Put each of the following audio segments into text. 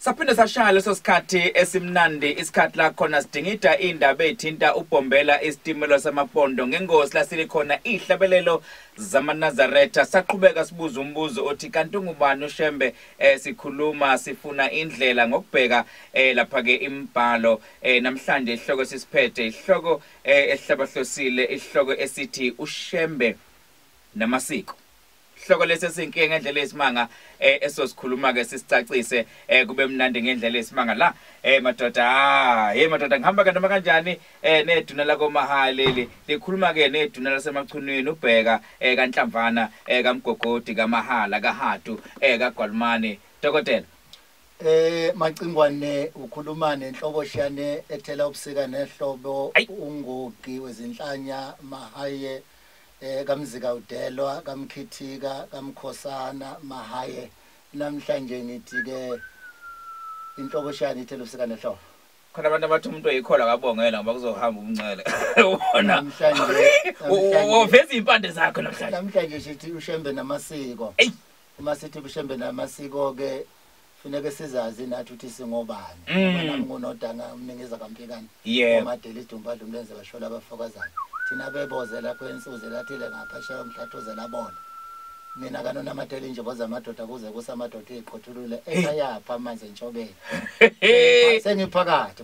Saphinde sashaya leso sikhathi esimnandi, isikhathi la khona sidingida indaba ethinta uBhombela isitimela samapondo ngengozi lasilikhona ihlabelelo zamaNazaretha. Saqhubeka sibuza umbuzo othi kanti ungubani uShembe? Sikhuluma sifuna indlela ngokubheka lapha ke imibhalo. Namhlanje isihloko sisiphethe isihloko esihlabahlosile, isihloko esithi uShembe namasiko. Hloko lesi esinkinga ngendlela esimanga esosikhuluma ke sisicacise kube mnandi ngendlela esimanga la. Madoda, hey madoda, ngihamba kanoma kanjani neduna lakoMahaleli likhuluma ke neduna laseMachunwini ubheka kaNhlamvana kaMgogodi kaMahala kaHadu kaGwalumane. Dokotela Macingwane ukhuluma nenhloboshane ethela ubusika nehlobo, ungogi wezinhlanya Mahaye kaMzika uDelwa kaMkhithika kaMkhosana Mahaye. Namhlanje ngithi ke inhloboshane ithela ubusika nehlobo. Khona abantu abathi umuntu oyikholwa akabongela ngoba kuzohamba umncele. Ubona namhlanje uveza impande zakho namhlanje. Namhlanje sithi uShembe namasiko. Uma sithi uShembe namasiko ke funeke sizazi nathi ukuthi singobani. Ngoba nami ngunodanga umningeza kaMpikane. Omadela idumba umlenze bashola abafokazana. Thina beboze lapho ensuze lathile ngaphesheya umhlathuze labona. Mina kanona amadela injobo zamadoda kuze kusamadoda iqothulule ekhayapha amanzi entshobeni. Sengiphakathi.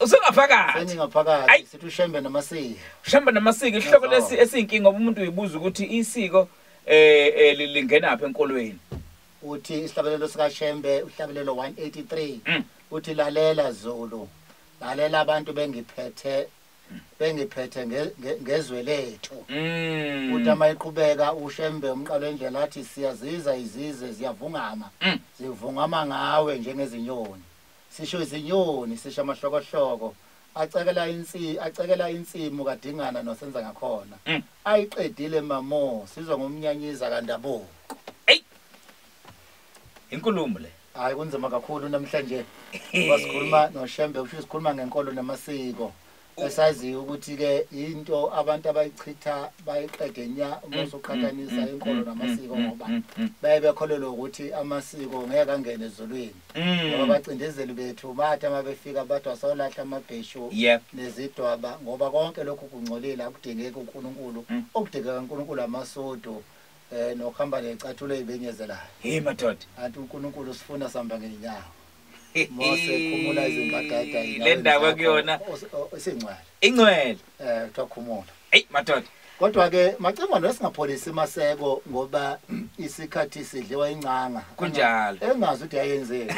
Usengaphakathi. Sengingaphakathi. Sithi uShembe namasiko. Ushembe namasiko isihloko lesi esiyinkinga ngoba umuntu uyibuza ukuthi isiko lingenaphi enkolweni. Uthi isihlabelelo sikaShembe uhlabelelo 183 uthi lalela Zulu, lalela abantu bengiphethe ngezwe lethu. Uthi amayiqhubeka uShembe umqalo endlela athi siyaziza izizwe ziyavungama, zivungama ngawe njengezinyoni. Sisho izinyoni, sisho amahlokohloko acekela insi, acekela insimu kadingana nosenza ngakhona. Ayiqedile mamo, sizwa ngomnyanyiza kandabuko. Inkulumo le hayi kunzima kakhulu namhlanje. Basikhuluma noShembe, usho sikhuluma ngenkolo namasiko. Esaziyo ukuthi ke into abantu abayichitha bayiqede nya uma usuqhathanisa inkolo namasiko, ngoba baye bekholelwa ukuthi amasiko ngeke angene ezulwini. Ngoba abacindezeli bethu bathi uma befika bathi wasawulahla amabheshu nezidwaba, ngoba konke lokhu kungcolile, akudingeki uNkulunkulu. Okudingeka uNkulunkulu amasudu nokuhamba necathulo ezibenyezelayo. Hey madoda, anti uNkulunkulu sifuna sihamba ngezinyawo. Mose khumula izimbadada le ndaba kuyona isingcwele. Ingcwele. Kuthiwa khumula. Hey madoda. Kodwa ke Macingwane singapholisi maseko ngoba isikhathi sidliwa incanga. Kunjalo. Engazi ukuthi ayenzeni.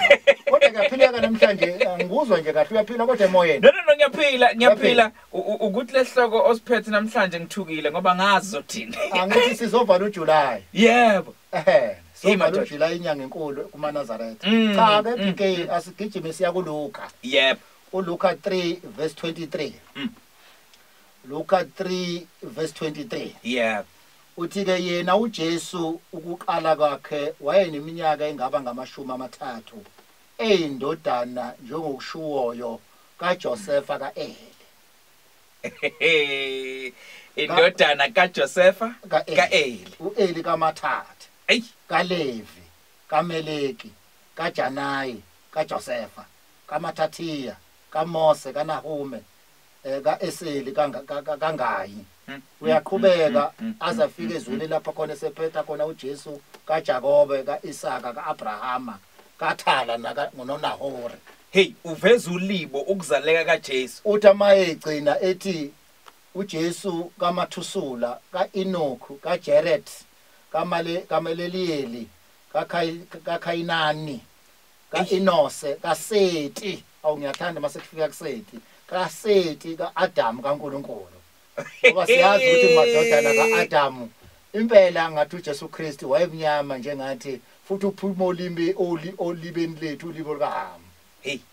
Kodwa kuyaphileka namhlanje, ngikuzwa nje kahle uyaphila kodwa emoyeni. No ngiyaphila, ngiyaphila. Ukuthi lehloko osiphethe namhlanje ngithukile ngoba ngazi zothini. Angithi sizovala uJuly. Yebo. Sizovala uJuly inyanga enkulu kumaNazaretha. Cha ke PK asigijime siya kuLuka. Yebo. uLuka 3 verse 23. Luka 3 verse 23. Yeah. Uthi ke yena uJesu ukuqala kwakhe wayeneminyaka engaba ngama-30, eyindodana njengokushuwoyo kaJosefa kaEli. Indodana kaJosefa kaEli. uEli kaMathatha. Ey, kaLevi, kaMeleki, kaJanayi, kaJosefa, kaMathathiya, kaMose, kaNahume, kaEseli, kaNgayi. Uyaqhubeka aze afike ezweni lapho khona esephetha khona uJesu kaJakobe, kaIsaka, kaAbrahama, kaThala noNahori. Hey, uveza ulibo ukuzaleka kaJesu. Uthi amayegcina ethi uJesu kaMathusula, kaEnoch, kaJared, kaMeleliyeli, kaKayinani, kaEnose, kaSeti. Awu ngiyathanda mase kufika kuSeti. kaSeti kaAdam kaNkulunkulu. Ngoba siyazi ukuthi madodana kaAdam impela ngathi uJesu Kristu wayemnyama njengathi, futhi uphuma olimi olibeni lethu ulibo likaHam.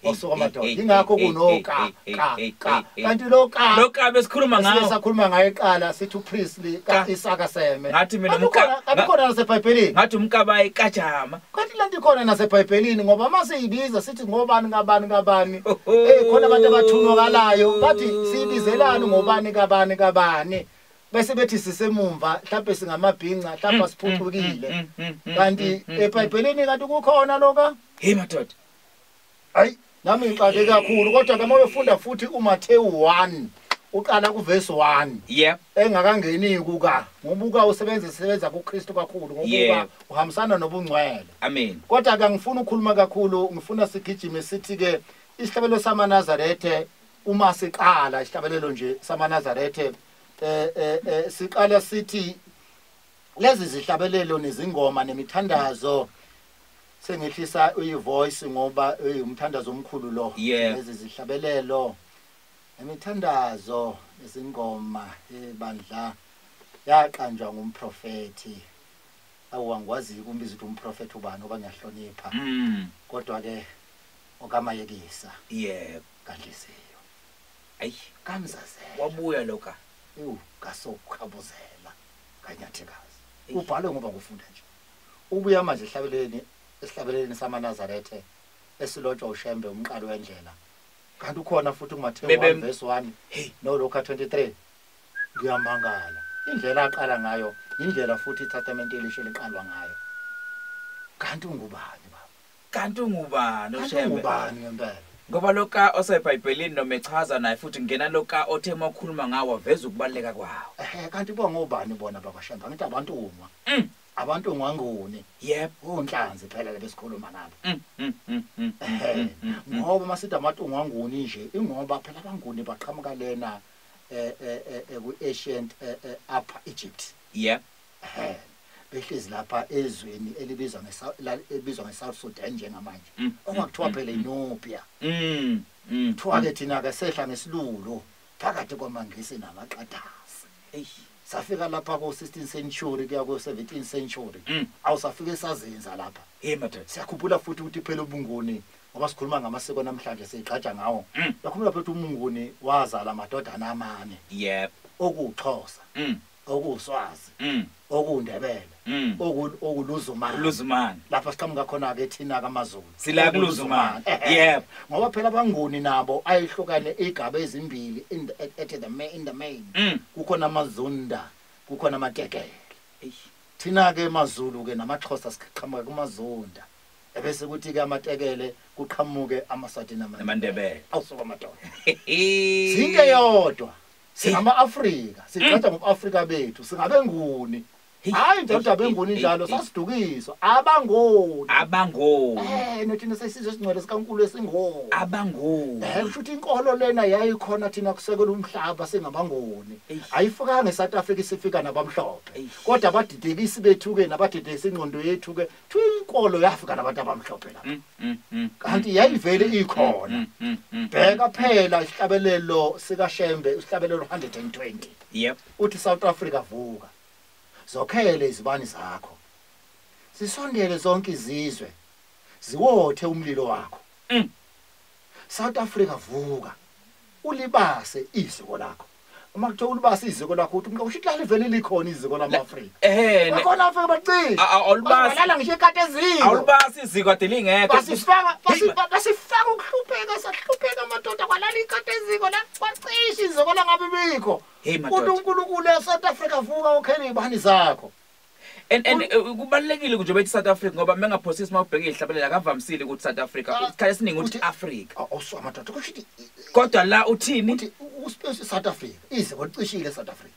Osuka madoda. Ingakho kunoka ka ka. Kanti lo ka lo ka besikhuluma ngawo. Sisakhuluma ngaye eqala sithi uPriestley ka Isaka Seme. Ngathi mina umka naseBhayibhelini. Ngathi umkabayi kaJama. Kanti lento ikhona naseBhayibhelini ngoba masiyibiza sithi ngobani kabani kabani. Khona abantu abathunokalayo bathi siyibizelani ngobani kabani kabani. Bese bethi sisemumva mhlawumbe singamabhinca mhlawumbe siphucukile. Kanti eBhayibhelini kanti kukhona loka? Hey madoda. Hayi, nami ngixake kakhulu, kodwa ke mawufunda futhi uMathewu 1 uqala kuverse 1. Yep. Engakangeni kuka, ngoba uka usebenza kuKristu kakhulu, ngoba uhambisana nobungcwele. Amen. Kodwa ke ngifuna ukukhuluma kakhulu, ngifuna sigijime sithi ke isihlabelelo samaNazarethe, uma siqala isihlabelelo nje samaNazarethe, siqala sithi lezi zihlabelelo nezingoma nemithandazo, sengehlisa uyivoice ngoba umthandazo omkhulu lo. Lezi zihlabelelo nemithandazo nezingoma ebandla yaqanjwa ngumprofeti. Awangikwazi ukumbiza ukuthi umprofeti ubani ngoba ngiyahlonipha. Kodwa ke okamayekisa. Yebo. Kanhliziyo. Ayi, kamzazela. Wabuya loka. Kasokhabuzela kanyathekazi. Ubhalwe ngoba ngufunda nje. Ubuya manje ehlabeleni, esihlabeleni samaNazarethe esilotshwa uShembe umqalo wendlela. Kanti ukhona futhi kuMathewu 1 verse 1 noLuka 23. Ngiyamangala indlela aqala ngayo, indlela futhi iTestament elisha liqalwa ngayo. Kanti ungubani baba? Kanti ungubani uShembe? Ungubani ngempela? Ngoba loka oseBhayibhelini noma echaza naye futhi ngena loka othe makhuluma ngawo veza ukubaleka kwawo. Kanti bongobani bona bakwaShembe? Angithi abantu uma. Abantu ngwanguni. Yep. Onhlanzi phela lebesikhuluma ngabo. Ngoba masithi abantu ngwanguni nje, ingoba phela abanguni baqhamuka lena ku-ancient Upper Egypt. Yep. Behlezi lapha ezweni elibizwa nge South Sudan njengamanje. Okwakuthiwa phela iNubia. Kuthiwa ke thina ke sehla ngesilulu phakathi kwamaNgisi namaqadasi. Safika lapha ku 16th century kuya ku 17th century. Awusafike sazenza lapha. Hey madoda. Siyakhuphula futhi ukuthi phela ubunguni, ngoba sikhuluma ngamasiko namhlanje siyiqhaja ngawo. Yakhuluma phela umunguni wazala amadodana amane. Yep. Okuxhosa. Okuswazi. Okundebele. Okuluzumane. Luzumane. Lapha siqhamuka khona ke thina kaMazulu. Sila kuluzumane. Yep. Ngoba phela abanguni nabo ayihlukane igaba ezimbili in the main. Kukhona amaZunda, kukhona amaTekele. Thina ke maZulu ke namaXhosa siqhamuka kumaZunda. Ebese kuthi ke amaTekele kuqhamuke amaSwati namaNdebele. Awusuka madoda. Sinke yodwa. Singama-Afrika, siqhatha ngobuAfrika bethu, singabenguni. Hayi nje abenguni njalo sasidukiswa abangoni. Abangoni. Nothina sesizwe esingcwele sikaNkulunkulu esingoni. Abangoni. Kusho ukuthi inkolo lena yayikhona thina kusekela umhlaba singabangoni. Ayifikanga eSouth Africa isifika nabamhlophe. Kodwa abadidekisi bethu ke nabadidekisa ingqondo yethu ke, thiwa inkolo yafika nabantu abamhlophe lapha. Kanti yayivele ikhona. Bheka phela isihlabelelo sikaShembe, isihlabelelo 120. Yep. Uthi South Africa vuka. Zokhele izibani zakho. Sisondele zonke izizwe. Ziwothe umlilo wakho. South Africa vuka. Ulibase iziko lakho. Uma kuthiwa ulibase iziko lakho uthi usho ukuthi lalivele likhona iziko lamaAfrika. Bakhona Afrika bacishe. Awulibasi. Balala ngisho ikati eziko. Awulibasi iziko ade lingekho. Basifaka ukuhlupheka, sahlupheka amadoda kwalala ikati eziko la kwacishe iziko langabe bikho. Uthi uNkulunkulu eSouth Africa vuka okhele izibani zakho. And kubalekile nje bethi South Africa ngoba mengaphosisi mawubheka izihlabelela akavamisile ukuthi South Africa, isikhathi esiningi uthi Africa. Awusuka madoda kusho ukuthi kodwa la uthini? Uthi uspace South Africa, iziko licishile South Africa.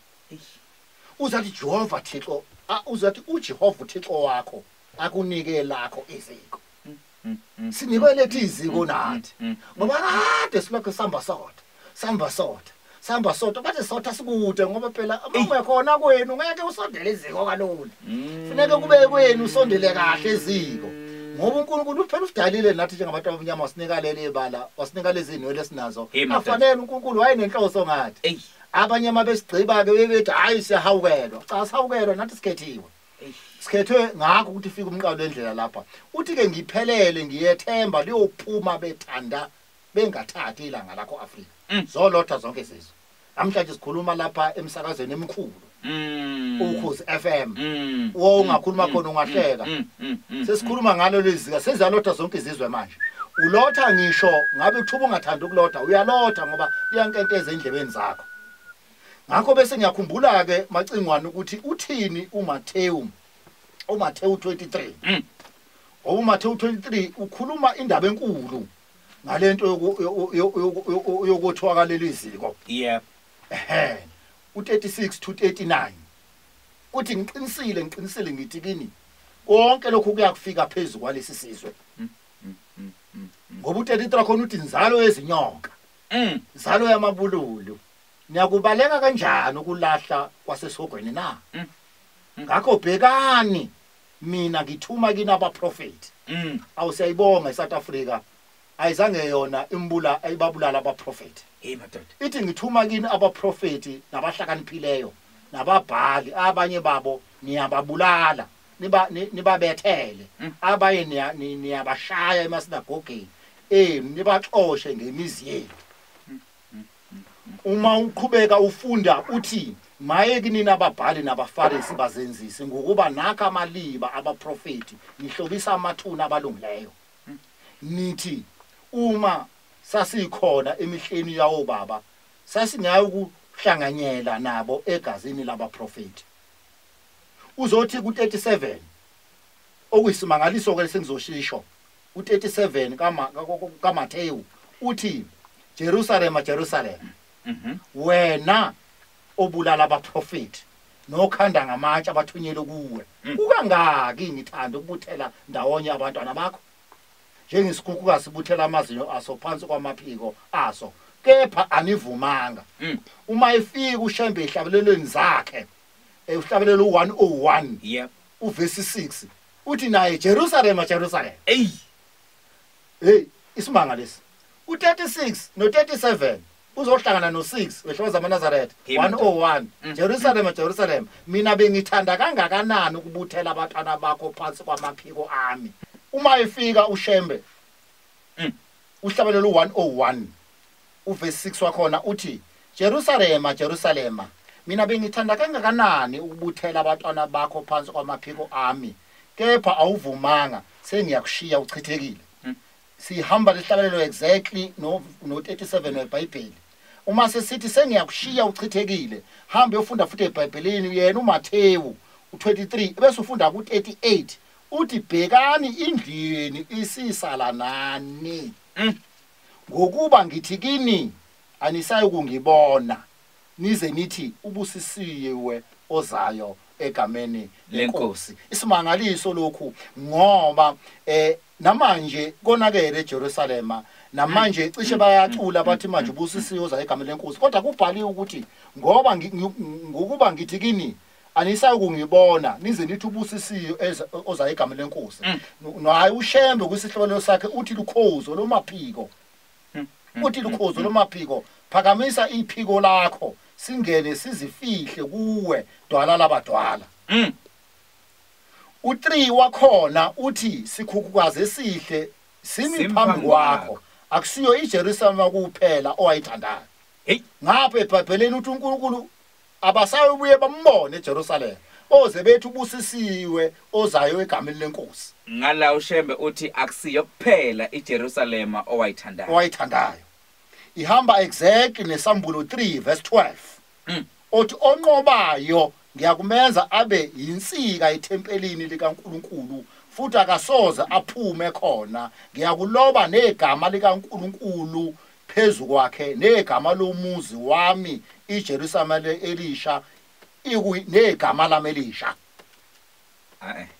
Uzathi Jehova Thixo, uzathi uJehova uThixo wakho akunike lakho iziko. Sinikwe lethi iziko nathi. Ngoba kade silokho sihamba sodwa. Sihamba sodwa. Sihamba sodwa bathi sodwa sikude ngoba phela uma ungekhona kwenu ngeke usondele iziko kalula. Funeke kube kwenu usondele kahle eziko. Ngoba uNkulunkulu phela usidalile nathi njengabantu abamnyama wasinika leli ibala, wasinika lezi zinwele esinazo. Afanele uNkulunkulu wayenenhloso ngathi. Abanye mabesigqiba ke bebethi hayi siyahawukelwa. Cha sihawukelwa nathi sikhethiwe. Sikhethwe ngakho ukuthi ifike umqalo wendlela lapha. Uthi ke ngiphelele ngiyethemba liyophuma bethanda bengathathi ilanga lakho Afrika. Zolotha zonke izizwe. Namhlanje sikhuluma lapha emsakazweni emkhulu. Ukhozi FM. Wo ungakhuluma khona ungahleka. Sesikhuluma ngalo lezika sezalotha zonke izizwe manje. Ulotha ngisho ngabe kuthuba ungathanda ukulotha uyalotha ngoba iyankenteza endlebeni zakho. Ngakho bese ngiyakhumbula ke Macingwane ukuthi uthini uMathewu. uMathewu 23. uMathewu 23 ukhuluma indaba enkulu. Ngalento yokuthwaka leli ziko. Yep. Ehhe. U36 to 39. Uthi ngiqinisile ngithi kini konke lokhu kuyakufika phezulu kwalesi sizwe. Ngoba u33 khona uthi inzalo yezinyoka. Inzalo yamabululu. Niyakubaleka kanjani ukulahla kwasesogweni na? Ngakho bhekani mina ngithuma kini abaprofeti. Awusiyayibonga eSouth Africa ayizange yona imbula ayibabulala abaprofeti. Hey madoda. Ithi ngithuma kini abaprofeti nabahlakaniphileyo nababhali, abanye babo niyababulala, nibabethele, abanye niyabashaya emasinagogeni, nibaxoshe ngemizi yenu. Uma uqhubeka ufunda uthi maye kinina ababhali nabafarisi bazenzisi, ngokuba nakha amaliba abaprofeti, nihlobisa amathuna abalungileyo. Nithi uma sasikhona emihleni yawo baba, sasingayi ukuhlanganyela nabo egazini labaprofeti. Uzothi ku37 okuyisimangaliso ke sengizoshisho, u37 kaMathewu uthi Jerusalema Jerusalema, wena obulala abaprofeti nokhanda ngamatshe abathunyelwe kuwe, kukangaki ngithanda ukubuthela ndawonye abantwana bakho njengesikhukukazi sibuthela amazinyo aso phansi kwamaphiko aso, kepha anivumanga. Uma efika uShembe ehlabelelweni zakhe, uhlabelelo 101, yep, uverse 6 uthi naye Jerusalema Jerusalema. Ey hey, isimanga lesi. U36 no37 uzohlangana no6 wehlobo zamaNazaretha 101. Jerusalema Jerusalema, mina bengithanda kangakanani ukubuthela abantwana bakho phansi kwamaphiko ami. Uma efika uShembe uhlabelelo 101 uverse 6 wakhona uthi Jerusalema Jerusalema, mina bengithanda kangakanani ukubuthela abantwana bakho phansi kwamaphiko ami, kepha awuvumanga, sengiyakushiya uchithekile. Sihamba lehlabelelo exactly no 37 weBhayibheli. Uma sesithi sengiyakushiya uchithekile, hamba uyofunda futhi eBhayibhelini yena uMathewu u23 bese ufunda ku38 uthi bhekani indlini isisala nani. Ngokuba ngithi kini anisayi kungibona nize nithi ubusisiwe ozayo egameni lenkosi. Isimangaliso lokhu, ngoba namanje konakele eJerusalema, namanje cishe bayacula bathi manje ubusisiwe ozayo egameni lenkosi, kodwa kubhaliwe ukuthi ngoba ngokuba ngithi kini anisayi kungibona nize nithi ubusisiwe ozayo egameni lenkosi. Naye uShembe kwisihloko sakhe uthi lukhozo lomaphiko, uthi lukhozo lomaphiko, phakamisa iphiko lakho singene sizifihle kuwe dwala labadwala. U3 wakhona uthi sikhukhukazi esihle simi phambi kwakho, akusiyo iJerusalema kuphela owayithandayo. Hey, ngapha eBhayibhelini uthi uNkulunkulu abasayobuye bambone eJerusalema, oze bethu ubusisiwe ozayo egameni lenkosi. Ngala uShembe uthi akusiyo kuphela iJerusalema owayithandayo. Ihamba exactly nesambulo 3 verse 12. Othi onqobayo ngiyakumenza abe yinsika ethempelini likaNkuluNkulu, futhi akasoze aphume khona. Ngiyakuloba negama likaNkuluNkulu phezu kwakhe negama lomuzi wami iJerusalema elisha, negama lami elisha.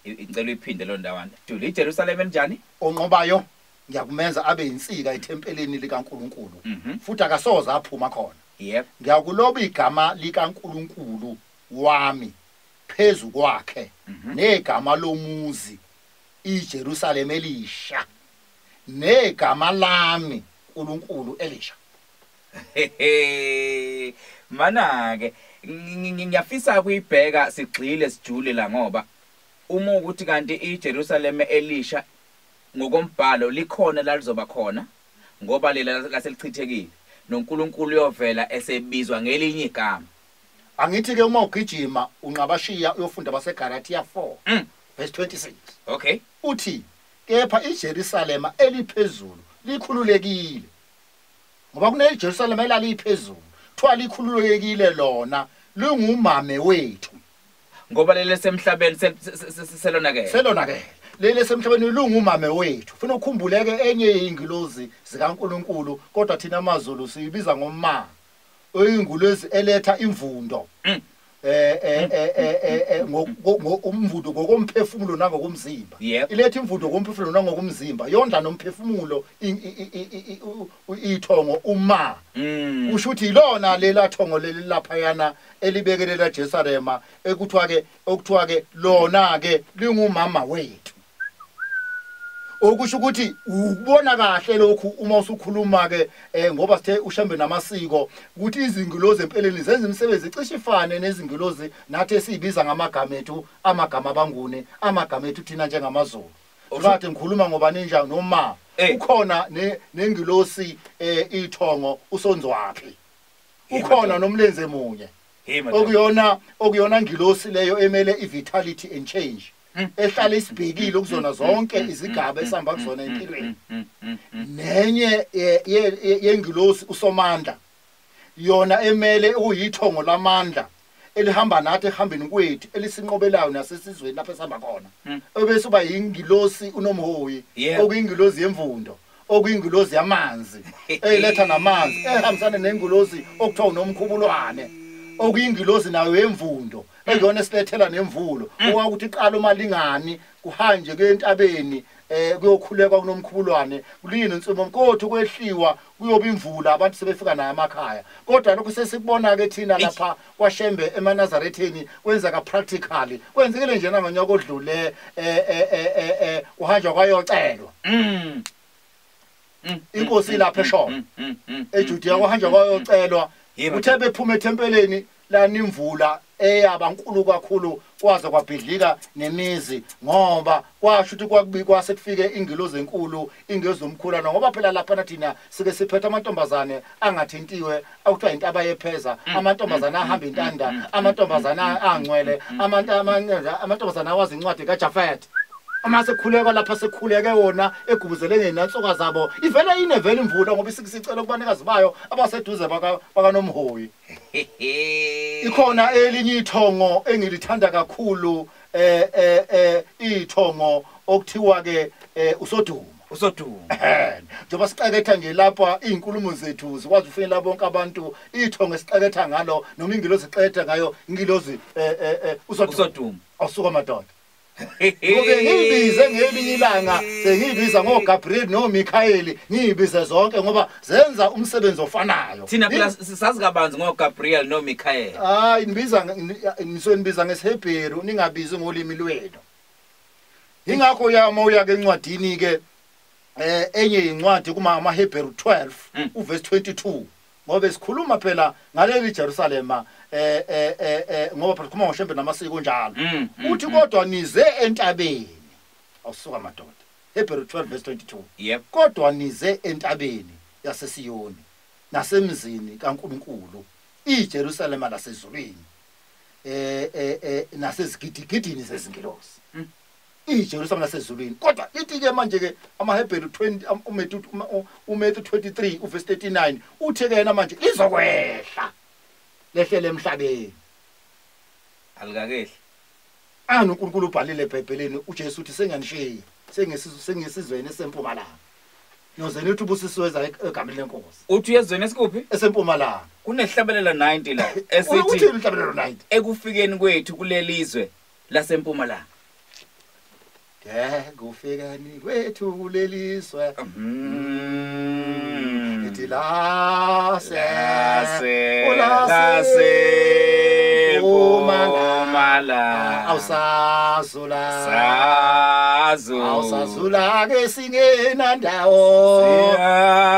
Ngicela uyiphinde lo ndawana. Duli iJerusalema enjani? Onqobayo ngiyakumenza abe yinsika ethempelini likaNkuluNkulu, futhi akasoze aphuma khona. Yep. Ngiyakuloba igama likaNkuluNkulu wami phezu kwakhe negama lomuzi iJerusalema elisha negama lami uNkulunkulu elisha. Mana ke ngiyafisa ukuyibheka sigxile sijule la, ngoba uma ukuthi kanti iJerusalema elisha ngokombhalo likhona la lizoba khona, ngoba lela laselichithekile noNkulunkulu uyovela esebizwa ngelinye igama. Angithi ke uma ugijima unqabashiya uyofunda baseGalatia 4 verse 26. Okay. Uthi kepha iJerusalema eliphezulu likhululekile, ngoba kuneJerusalema elaliphezulu kuthiwa likhululekile lona lingumame wethu, ngoba leli semhlabeni selonakele. Selonakele. Leli semhlabeni lungumame wethu. Ufuna ukukhumbuleke enye ingilozi zikaNkuluNkulu, kodwa thina amaZulu siyibiza ngomma. Oyingulozi eletha imvundo. Umvundo ngokomphefumulo nangokomzimba. Iletha imvundo ngomphefumulo nangokomzimba. Yondla nomphefumulo ithongo uma. Usho ukuthi ilona lela thongo leli lapha yana elibekelela Jerusalema ekuthiwa ke okuthiwa ke lona ke lingumama wethu. Okusho ukuthi ubona kahle lokhu uma usukhuluma ke ngoba sithe uShembe namasiko ukuthi izingilozi empeleni zenza imisebenzi cishe ifane nezingilozi nathi esiyibiza ngamagama ethu, amagama abanguni, amagama ethu thina njengamaZulu. Kade ngikhuluma ngoba ninja noma ukhona nengilosi ithongo usonzwaphi, ukhona nomlenze munye okuyona ngilosi leyo emele ivitality and change, ehlala isibhekile kuzona zonke izigaba esihamba kuzona empilweni. Nenye yengilosi usomandla, yona emele ukuyithongo lamandla elihamba nathi ehambeni kwethu, elisinqobelayo nasesizweni lapho esihamba khona. Ebese uba yingilosi unomhoyi, okuyingilosi yemvundo, okuyingilosi yamanzi eyiletha namanzi, ehambisana nengilosi okuthiwa unomkhubulwane, okuyingilosi nayo yemvundo eyona esilethela nemvulo. Okwakuthi iqala umalingani kuhanje kuyentabeni kuyokhulekwa kunomkhubulwane, kulini insimo kodwa kwehliwa kuyoba imvula, abantu sebefika nayo emakhaya. Kodwa lokhu sesikubona ke thina lapha kwaShembe emaNazaretheni kwenzeka practically, kwenzekile nje nangonyaka odlule kuhanjwa kwayocelwa inkosi lapha eShona eJudiya, kuhanjwa kwayocelwa. Uthe bephuma ethempeleni lana imvula eyabankulu kakhulu kwaze kwabhidlika nemizi, ngoba kwasho ukuthi kwakubikwa sekufike ingilozi enkulu, ingilozi yomkhulana. Ngoba phela lapha thina sike siphethe amantombazane angathintiwe okuthiwa intaba yepheza, amantombazane ahamba intanda, amantombazane angcwele, amantombazane awazi incwadi kaJafet. Uma sekukhuleka lapha sekukhuleke wona egubuzele ngenansuka zabo, ivele inevele imvula ngoba isicelo kubanikazi bayo abaseduze bakaNomhoyi. Ikhona elinye ithongo engilithanda kakhulu, ithongo okuthiwa ke uSoduma. Usodumo. Njengoba siqeketha nje lapha izinkulumo zethu zikwazi ufinyelela bonke abantu, ithongo esiqeketha ngalo noma ingilozi eqeketha ngayo ingilozi uSodumo. Awusuka madoda. Ngobe ngiyibize ngelinye ilanga sengiyibiza ngoGabriel noMichael, ngiyibize zonke ngoba zenza umsebenzi ofanayo. Thina phela sazi kabanzi ngoGabriel noMichael. Hayi, nibiza nisonibiza ngesiHebheru, ningabizi ngolimi lwenu. Ingakho uyama uya ke encwadini ke enye incwadi kuma amaHebheru 12 uverse 22, ngoba sikhuluma phela ngaleli Jerusalema ngoba phela sikhuluma ngoShembe namasiko njalo. Uthi kodwa nize entabeni. Awusuka madoda. Hebrew 12 verse 22. Yep. Kodwa nize entabeni yaseSiyoni nasemzini kaNkuluNkulu, iJerusalema lasezulwini, nasezigidigidini zezingilosi. iJerusalema lasezulwini. Kodwa ithi ke manje ke amaHebheru 20 uMatthew 23 uverse 39 uthi ke yena manje lizokwehla lehlele emhlabeni. Alikakehli. Ani uNkulunkulu ubhalile eBhayibhelini, uJesu uthi sengiyanishiya, sengisizweni esempumalanga. Noze nithi ubusisiwe egameni lenkosi. Uthi uyezweni esikuphi? Esempumalanga. Kunehlabelelo 90 la esithi uthi ihlabelelo 90. Ekufikeni kwethu kulelizwe lasempumalanga. Kufikeni kwethu kulelizwe. Ithi lase lase Mpumalanga, awusazula sazo awusazula ke singenandawo.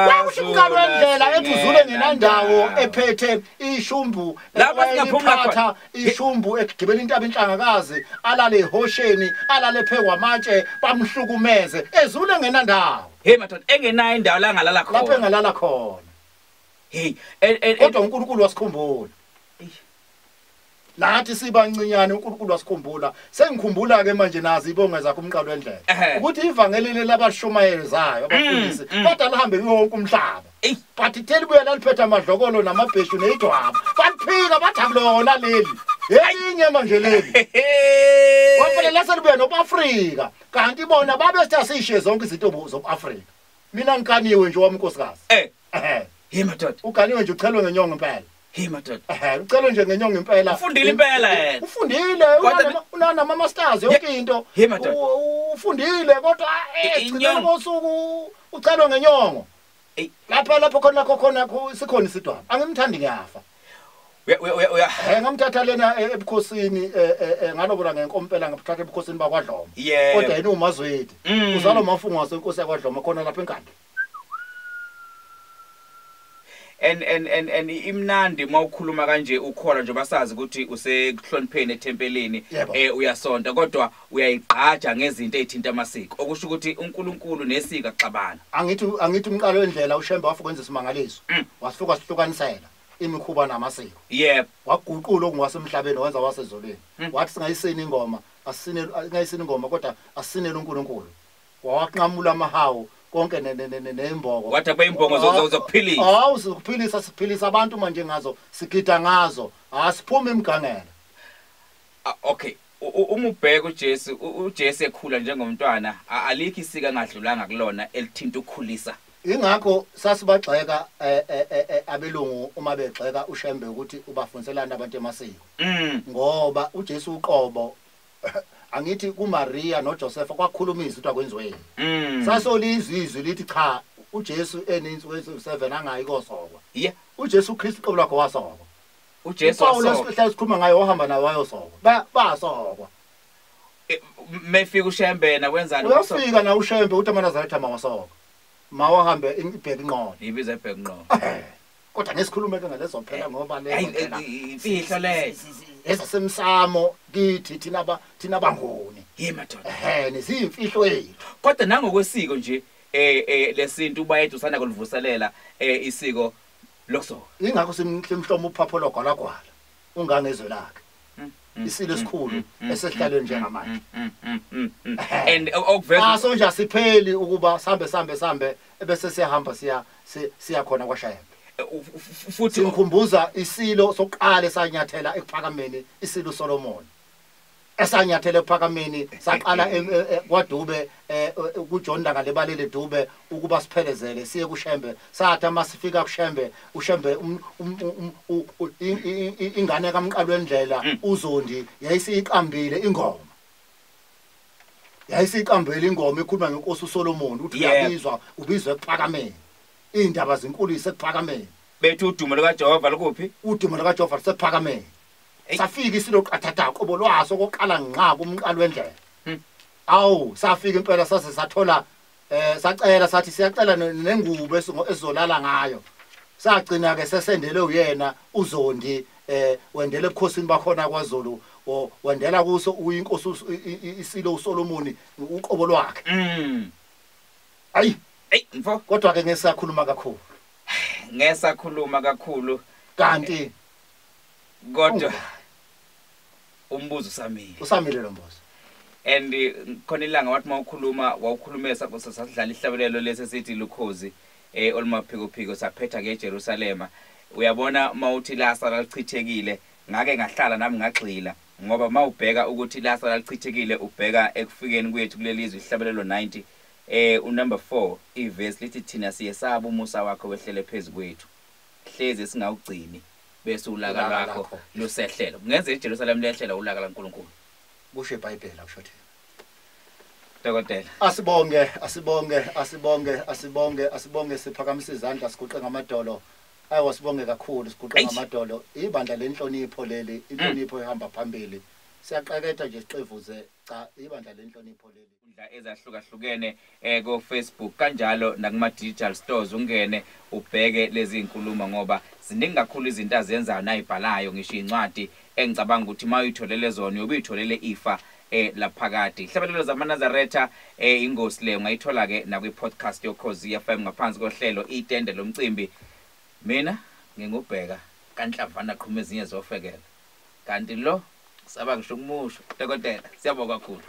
Kwakusho umqalo wendlela ethi uzule ngenandawo ephethe ishumbu lapha singaphumula khona, ishumbu ekugibela intaba inhlangakazi, alale ehosheni, alale phekwa amatshe, bamhlukumeze ezule ngenandawo. Hey madoda, engenayo indawo la ngalala khona, lapho engalala khona. Hey, kodwa uNkulunkulu wasikhumbula. Nathi sibancinyane uNkulunkulu wasikhumbula. Sengikhumbula ke manje nazi ibonge zakho umqalo wendlela ukuthi ivangeli labashumayelizayo abafundisi kodwa lihambe yonke umhlaba. But itheli buya laliphethe amadlokolo namabheshu nezidwaba, baliphika bathi akulona leli, elinye manje leli. Ngoba lase libuya nobuAfrika, kanti bona babe sithe zonke izinto zobuAfrika. Mina ngikaniwe nje wami inkosikazi. Hey madoda. Uganiwe nje uchelwe ngenyongo impela. Hey madoda. Ucela nje ngenyongo impela. Ufundile impela yena. Ufundile, unana ama masters yonke into. Hey madoda. Ufundile kodwa egcineni kosuku ucelwe ngenyongo. Lapha khona sikhona isidwaba. Angimthandi ngiyafa. Uya ngamthatha lena ebukhosini ngalobola ngenkompela ngamthatha ebukhosini bakwaDlomo. Kodwa yena uMazwidi. Uzalwa mafungo wasenkosi yakwaDlomo khona lapha eNkandla. And imnandi mawukhuluma kanje ukhona nje basazi ukuthi usekuhlonipheni ethempelini uyasonta kodwa uyayigqaja ngezinto ezithinta amasiko okusho ukuthi uNkulunkulu nesiko axabana. Angithi umqalo wendlela uShembe wafika kwenza isimangaliso wasifika sihlukanisela imikhuba namasiko. Yebo. Waguqula okungasemhlabeni wenza wasezulwini. Wathi singayisini ingoma asingayisini ingoma kodwa asinele uNkulunkulu. Wawaqhamula amahawu konke neimboko. Wathi abayimbongo zokuphilisa. Hawu sizokuphilisa siphilisa abantu manje ngazo sigida ngazo asiphuma imgangela. Okay, uma ubheka uJesu ekhula njengomntwana alikho isiko angadlulanga kulona elithinta ukukhulisa. Ingakho sasibagxeka abelungu uma begxeka uShembe ukuthi ubafundiselana abantu emasiko. Ngoba uJesu uqobo angithi kuMaria noJoseph kwakhuluma izinto akwenziweni. Sasolizwe izwi lithi cha uJesu eninsuku ezi7 angayi kosokwa. Yeah. uJesu Kristu qobo lwakhe wasokwa. uJesu wasokwa. UPaul sikhuluma ngaye wahamba naye wayosokwa. Basokwa. Mefika uShembe na wenzani? Uyafika na uShembe uthi amaNazaretha mawasokwa. Mawahambe ibheke inqondo. Ibiza ibheke inqondo. Kodwa ngesikhulume ke ngalezo phela ngoba le imfihlo leyo ezasemsamo kithi thina bangoni. Yey madoda. Nesiyimfihlo yethu. Kodwa nangokwesiko nje lesintu bayethu usana kuluvuselela isiko lokusoka. Ingakho simhloma uphapho logwalagwala ungangezwe lakhe. Isilo esikhulu esehlalweni njengamanje. And okuveza aso nje asipheli ukuba sambe ebese siyahamba siya khona kwaShembe. Futhi ngikhumbuza isilo sokuqala esanyathela ekuphakameni isilo Solomon. Esanyathela ekuphakameni saqala kwaDube kuJohn Langalibalele Dube ukuba siphelezele siye kuShembe. Sathi masifika kuShembe uShembe ingane kaMqalo wendlela uZondi yayisiqambile ingoma. Yayisiqambile ingoma ekhuluma ngenkosi uSolomon uthi uyabizwa ubizwe ekuphakameni. Indaba zinkulu isekuphakameni. Bethu udumo lukaJehova lokuphi? Udumo lukaJehova lisephakameni. Safika isilo qathatha qobo lwaso koqala ngqa kumqalo wendlela. Awu safika impela sase sathola sacela sathi siyacela nengubo esizolala ngayo. Sagcina ke sesendele uyena uZondi wendele ebukhosini bakhona kwaZulu wendela kuso uyinkosi isilo uSolomon uqobo lwakhe. Ayi mfo kodwa ke ngesakhuluma kakhulu. Ngesakhuluma kakhulu kanti kodwa umbuzo usamile. Usamile lo mbuzo. And khona ilanga wathi mawukhuluma wawukhulumesa sasidlala ihlabelelo lesi sithi lukhozi olumaphiko phiko saphetha ngeJerusalema. Uyabona mawuthi lasa lalichithekile ngake ngahlala nami ngagxila ngoba mawubheka ukuthi lasa lalichithekile ubheka ekufikeni kwethu kulelizwe ihlabelelo 90 unumber 4 iverse lithi thina siyesaba umusa wakho wehlele phezukwethu hleze singawugcini bese ulaka lwakho lusehlela. Kungenza iJerusalem lehlela ulaka laNkulunkulu. Kusho iBhayibheli akusho thina. Dokotela. Asibonge asibonge asibonge asibonge asibonge siphakamisa izandla siguqe ngamadolo. Ayi sibonge kakhulu siguqe ngamadolo. Ibandla lenhlonipho leli, inhlonipho ehamba phambili. Siyaqeketha nje siqevuze cha ibandla lenhlonipho leli. Ezahlukahlukene ko Facebook kanjalo nakuma digital stores ungene ubheke lezi inkulumo ngoba ziningi kakhulu izinto azenzayo nayibhalayo ngisho incwadi engicabanga ukuthi mawuyitholele zona uyobuyitholele ifa laphakade. Ihlabelelo zamaNazaretha ingosi le ungayithola ke nakwi podcast yoKhozi FM ngaphansi kohlelo itende lomcimbi. Mina ngingubheka kanhlavana qhuma ezinye zofekela kanti lo saba ngisho ukumusho. Dokotela siyabonga kakhulu.